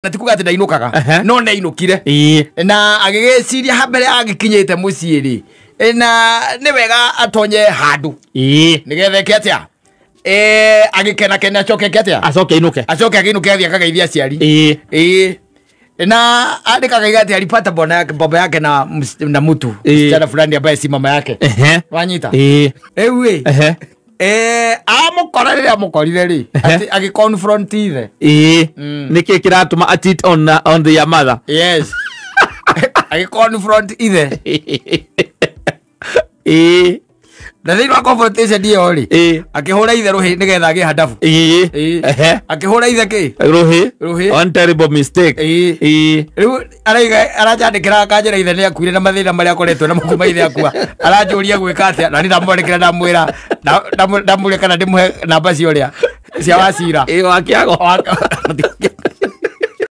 Na ti kuga atĩ ndainũkaga. No nĩainũkire. Na agĩgĩciria ha mbere agĩkinyĩte mũciĩ rĩ, na nĩ wega atonye handũ nĩgetha eke atĩa? Agĩkenakena acoke eke atĩa? Acoke ainũke. Acoke agĩinũke athiĩ akagaithie aciari. Ĩĩ, na andĩkaga iga atĩ alipata bwana yake, baba yake na, na mtu msichana fulani ambaye si mama yake. Wanyita? Rĩu ĩ, amũkora rĩrĩa amũkorire rĩ, atĩ agĩconfront ithe. Nĩkĩ kĩratũma a cheat on their mother? Yes, agĩconfront ithe. Na thĩinĩ wa confrontation ĩyo rĩ, akĩhũra ithe rũhĩ nĩgetha agĩe handabu. Akĩhũra ithe kĩ? Rũhĩ. Rũhĩ. One terrible mistake. Rĩu araiga aranjandĩkĩra akanjĩra ithe nĩ akuire na mathĩna marĩa akoretwo namo kuma ithe akua, aranjũria gwĩka atĩa, na niĩ ndamwandĩkĩra ndamwĩra ndamũria kana ndĩmũhe namba cia ũrĩa cia Wacira. Ĩĩ, wa Kĩago.